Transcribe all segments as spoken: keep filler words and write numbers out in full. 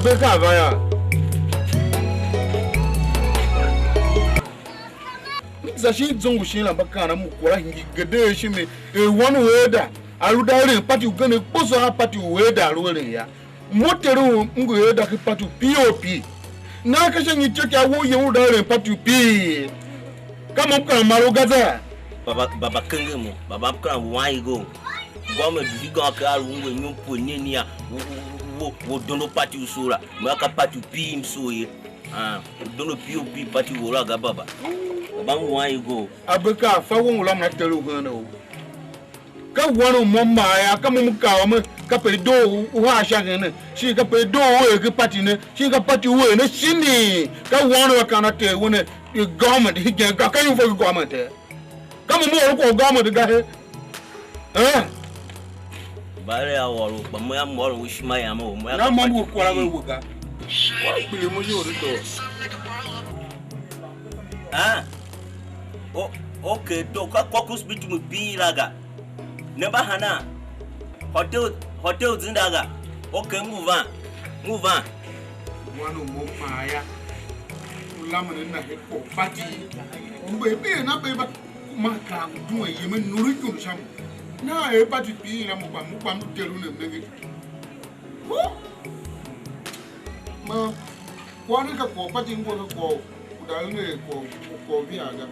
Ve ka va yô. M za shin zungu shin la mba kaan a mo kwagh la hingir gede shin mi er wan u Eda a lu da eren pati ugen kposo a pati u Eda a lu eren ya. Mo ter u m ngu Eda ken pati u P O P. Nahan ka sha nyi ityôkyaa wou yem u da eren pati u P? Ka mo m kaan mar u ga za? Baba, baba kenge mo, baba m kaan wan i go. Gômenti hingôô kera lu ungwa inyom pue nenia, wo, wo, wo, wo dondo pati u soo la, mo ka pati u P M soo ye. Ah, u dondo P O P pati u la ga baba. Baba m wan i go. Abe ka fa won u la mna ter u hen o. Ka wan u mo maa ya, ka mo m kaa u me, ka pe i doo u, u haa sha hen ne, shin ka pe i doo u er ken pati ne, shin ka pati u er ne shinii, ka wan u a kan a ter we ne, i gômenti hegen ka, ka ior fo ki gômenti. Ka mo m ôr kwagh u gômenti ga he. Eh? Mbale a ôr u, kpa mo yam m ôr u ishima yam u, mo yam na ka mo m pati ngu kwara ve we ga. Kwagh kpiligh mo iyol i doo. Ah? O, okay, to ka kwa ku hospital mu bii la ga. Ne mba hana? Hotel, hotel zinda ga. Okay, ngu van. Ngu van. Wan u mo maa ya. U lamen a na he kwagh pati. Mbe be na be ba kuma ka ngu duen yem nuru ikyondo sha mo. Na er pati pi la mo kpa mo kpa mo teru ne mnenge. Hu! Ma kwagh ne ka kwagh pati ngwa ka kwagh u da ne kwagh kwagh via ga.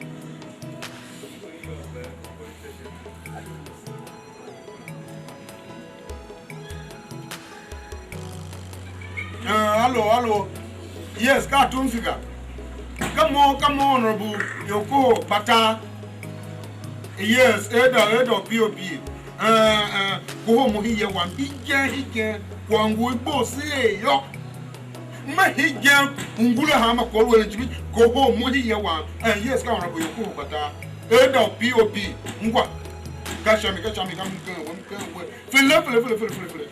Eh, alo, alo. Yes, ka Atumsika. Ka mo, ka mo Honorable Yoko Bata. Yes, Elder, Elder P O P. Eh, eh, kohol mo hia wam. Hegen, hegen. Kwagh ngu i bo se yô. Me hegen ungula hanma kwagh lu eren jibi. Kohol mo hia wam. Eh, yes, ka Honorable Yoko Bata. Elder P O P. Ngwa. Ka sha mi, ka sha mi, ka mi ken we, mi ken we. Fele, fele, fele, fele, fele, fele.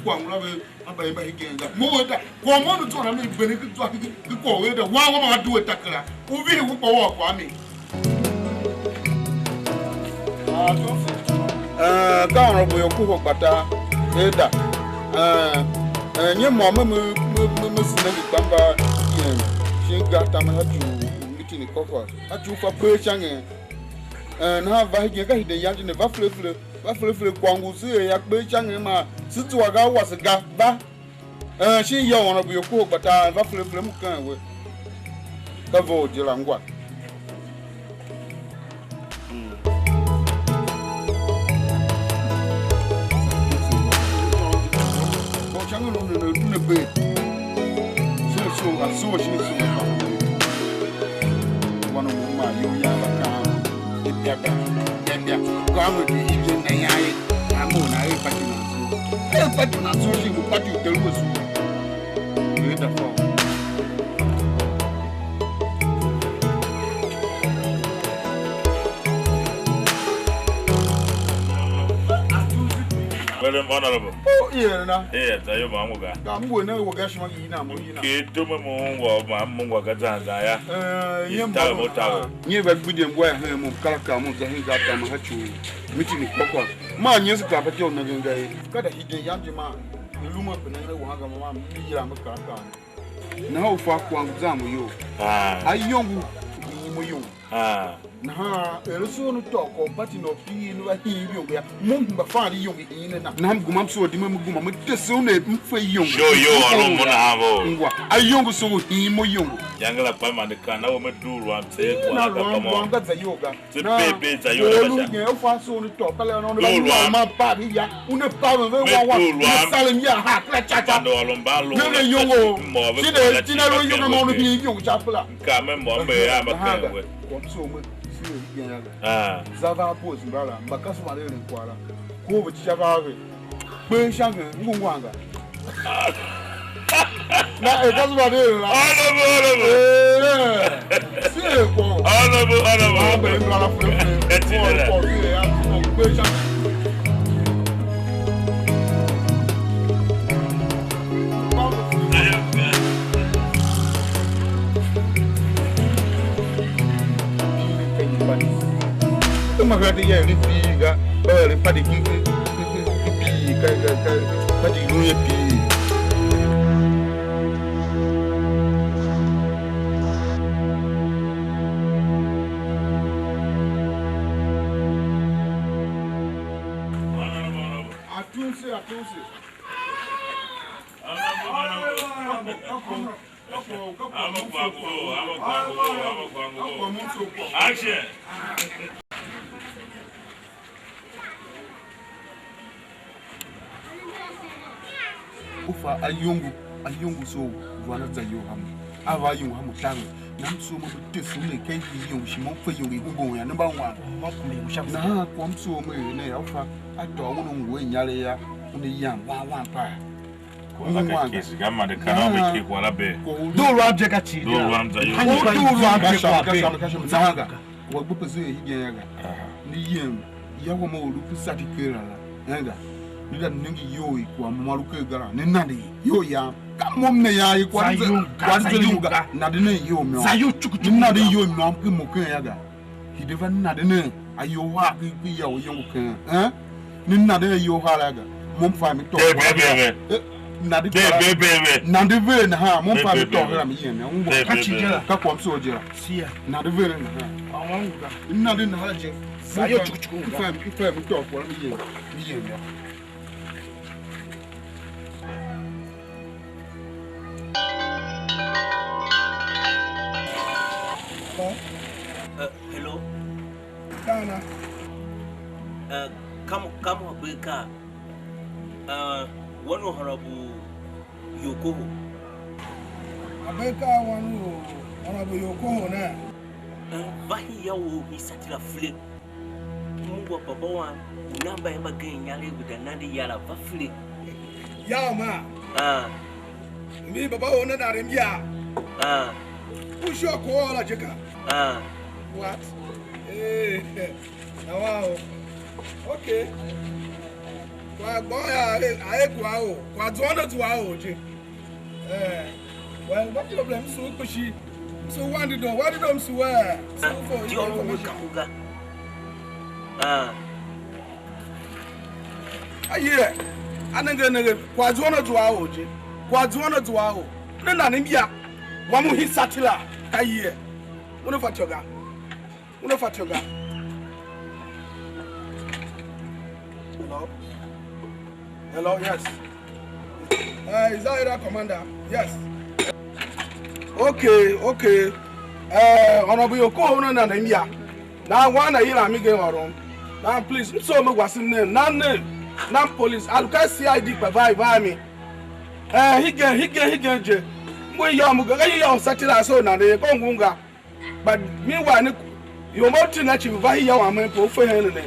Kwagh ngula ve, a mba i mba hegen ga. Mo we da, kwagh mo ne zwa na mi bene ki zwa ki, ki kwagh we da. Wa wa ma due takera. U vihi u kpa wa kwagh mi. Eh, ka Honorable Yoko Bata, Elder. Eh, eh, nye mo me, me, me, me, me sine ngi kpa mba yen, shin ga tamen a ju meeting kôkôr. A ju fa pe shangen. Eh, nahan va hegen ka hide yange ne, va fele fele, va fele fele, kwagh ngu se er ya kper sha ngem a se zua ga, a wase ga, va. Eh, shin ya u Honorable Yoko Bata, va fele fele, mo ken we. Ka vough je la ngwa. Mm. Kwagh u sha ngeren u ne, ne, ne bee. Shin soo, a soo, shin soo, a fa. Wan u mo ma iyol yam mba kaan, de bia ga, bia, bia. Gômenti i bia na yan ye, a mo na er pati nan soo. Er pati nan soo, shin mo pati u ter we soo. Ve da fa. Well, Honorable. Oh, yeah, na. Eh, za yo ma mo ga. Ka m ngu ne we ga shima yi na mo yi na. Ke to me mo ngwa ma mo ngwa ga zan zan ya. Eh, ye mo tawe mo tawe. Nye va gbidye ngwa ya hen mo kala ka mo za hen ga ta ma ha chu. Miti ni kokwa. Ma nye se ka pa tyo na gen ga ye. Ka da hide yam je ma. Ni lu ma pe na ne wa ga ma mi yila me kala ka. Nahan u fa kwagh ngu zan mo iyol. Ah. Ayongo ngu mo iyol. Ah. Nahan er aso a ne tôô kwagh u pati nôô pi ne va hii iyongo yô, mo m hemba fan iyongo i ne na. Nahan m gema m soo dime, m gema m tese un er m fe iyongo. Sho iyol ôron mo nahan vo. Ngwa, ayongo soo u hii mo iyongo. Iyange la kpa man de kan, na we me dugh lu am tseegh kwagh na ka luam, luam ga za iyol ga. Se na pe pe za iyol la sha. Lu nyen u fa soo ne tôô, ka le ôron ne va nyôr man pa vi ya. Una pav ve me wan wan, dugh lu ne am. Salem ya ha kila cha cha. Mande ôron mban lu ne ve iyongo. Shi de ti na lu iyongo ma unu hii iyongo cha pla. Ka me mo me ya ma ken we. Kwagh msoo me, si er igen yô. Ah. Za va boys mbala, mba kasev mba eren kwagh la. Ko ve ca va ve. Kpe sha ngen, ngu ngwa nga. Na e kasev mba eren la. Honorable, honorable. Eh, si er kwagh. Honorable, honorable. Ah, be mbala fure fure. Eti de la. Kwagh, kwagh, si er ya, kwagh kpe sha. Makaranta ya ni pi ga, ba ya ni padi ki ki ki ki pi ka ka ka. Ka di lun ye pii. Atumse, atumse. Action. U fa ayongo, ayongo so, vana za iyol hamu. A va ayongo hamu taver. Nam so mo te su ne ken iyongo shi mo fe iyongo i gungun ya, ne mba wan. Mo kuma iyongo sha. Na ha kwam so mo ne ya, u fa a tôô un u ngu a inyar ya, una yam wan wan pa. Kwagh la ka kese ga, man de kar a ve ke kwagh la be. Doo lu a bye ka cii. Doo lu a mza yo. Doo lu a bye kwagh be. Wa gbe pe se hegen ya ga. Ni yem, ya wam u lu ku sati kera la. Enga. Ni da nenge iyol i kwagh mo ma lu ker ga la. Ni nande iyol yam. Ka mo m ne ya i kwagh ze, kwagh ze lu ga. Nande ne iyol môm. Za iyol cuku cuku. Ni nande iyol môm ki mo ken ya ga. Hide va nande nen ayol har ki, ki ya u iyongo keng, eh? Ni nande nen ayol har la ga. Mo m fa mi tôô. De be be be. Eh, nande De kera be be be. Nande ve nahan, mo m De fa mi be be tôô be. Hera mi yem ya. Ungwa. De Ka be chi be. Je la. Ka kwam so je la. Sia. Nande ve nahan. Awan ga. Nande nahan je. Sa yo chuku chuku. M fa, m fa mi tôô kwagh mi yem, mi yem ya. Hello? Uh, hello? Kana? Uh, come, come up here, car. Uh, one of Honorable Yokoho. Abe ka wan u Honorable Yokoho ne? Uh, va hia u hii sati la file. M ungwa baba wam u nan mbayev mbagenev inyaregh guda nande ya la va file. Ya ma. Ah. Mi baba u ne na rem ya. Ah. U sure ko la je ka. Ah. What? Eh. Na wa o. Okay. Kwa gbo ya a e kwa o. Kwa zwa na zwa o je. Eh, well, no problem, msu kpishi. Msu wandi do, wandi do msu we. Msu for your information. Ka kuga. Ah. Aye, anenge nenge, kwa zuwa na zuwa o je. Kwa zuwa na zuwa o. Ne na ni mbia. Wa mu hisa tila. Aye. Una fa tyoga. Una fa tyoga. Hello? Hello, yes. Uh, is that area commander? Yes. Okay, okay. Uh, Honorable Yoko, una na na ya. Na wana yila mi ge orom. Now please, m so me wasim ne. Na ne. Na police. Aluka C I D pa vai vai mi. Eh, higen, higen, higen je. Mwe yo mu ga yo satira so na ne ko ngunga. But meanwhile, ni yom u tine a civir va hia wam hen pe u fe hen ne.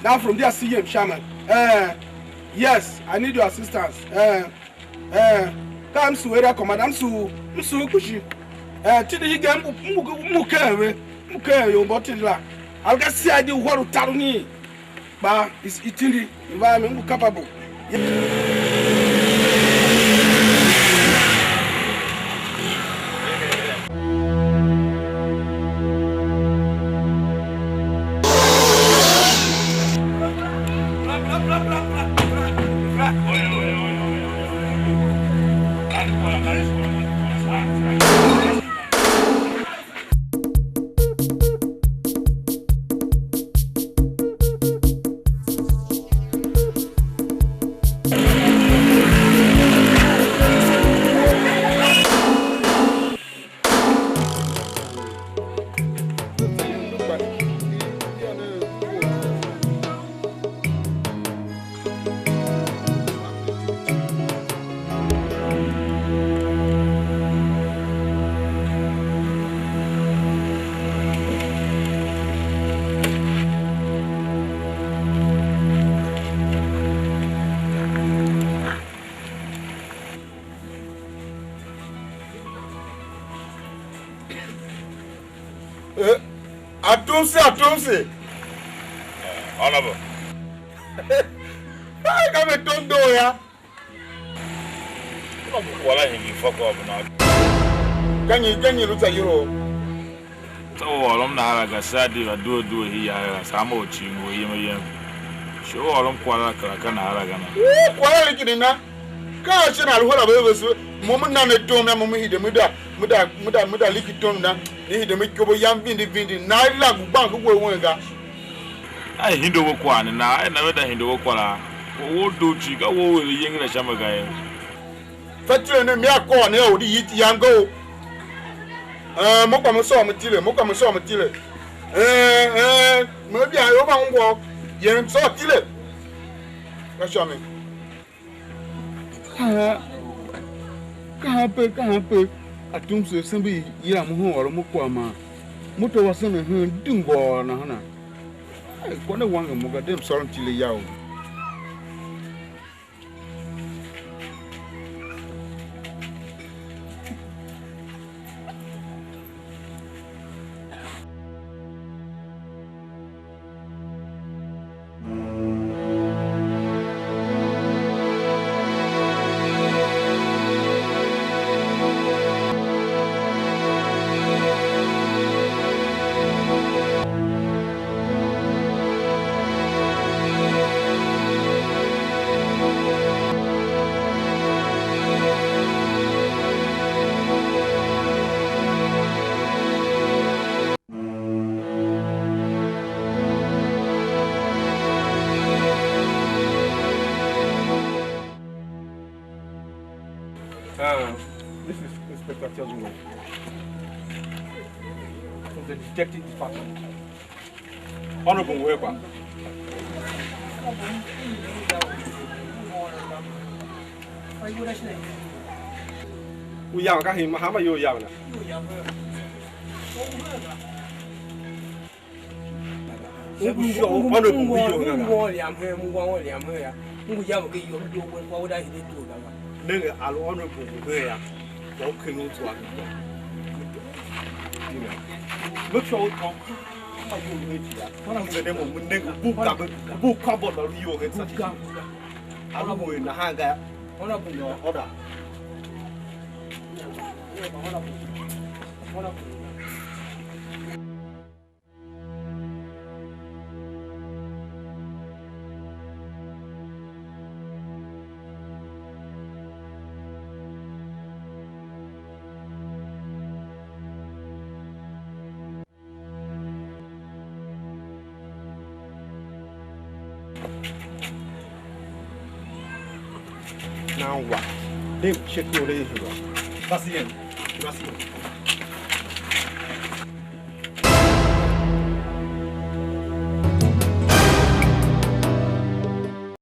Now from there, see him shaman. Eh, yes, I need your assistance. Eh, eh, ka m su area commander, m su, m su kpishi. Eh, tindi hige m, m, m ken ve, m ken yom u tindi la. Alga C I D uhar u tar u ni. Kpa i, i tindi, i va a mi, ngu capable. Eh, atumsi, atumsi. Honorable. Ai, ka me tom doo ya. Una ngu kwagh la hingir fa kwagh u nan. Ka nyi, ka nyi lu tsa iyol? Tsô u ôron nahar a ga, saa di va due due hii yahera, saa mo u cii ngu a yem ayem. Shi u ôron kwagh la kera ka nahar a ga na. Ooh, kwagh la li kidi na. Ka a sha na lu hera ve vese, mo me na ne tom na, mo me hide me da, me da, me da, me da liki tom na, ne hide me ikobo yam vindi vindi, na i la ngu gban ku we wen ga. A hinde we kwagh ne na, a na ve da hinde we kwagh la. Wo, wo doo cii, ka wo u er iyenge la sha mi ga ye. Fa tile ne, mi a kôr ne a u di yit yam ga o. Eh, mo kpa me sôr me tile, mo kpa me sôr me tile. Eh, eh, me bia yo va ungwa, yen sôr tile. Ka sha mi. Ka, ka pe, ka pe, atumse sembe yila mo hen ôron mo kwagh man moto wase ne hen di ngôôr nahana. Ai, kwagh ne wange mo ga, de m sôron tile yau. Uh, this is Inspector Tiazulo from the Detective Department. Honorable Wekwa. U yam ka hima hama iyol yam na. U ngu sure u ônov u ngu iyol ga ga. U ngu ôr liam hen, u ngu ôr liam hen ya. U ngu yam ke iyol, u doo kwen kwa u da hide doo ga ga. Nenge, a lu ônov u ngu hen ya. Kwa u ken u zua mi kwa. Make sure u tom. Ka iyol hen ti ya. Kwana u zende mo, mu nenge, bu ka be, bu ka bo da lu iyol hen sa ti. A lu we nahan ga. Ônov u ngu. Order. Nan wa, de m check u le ihura. Basi yen, basi yen.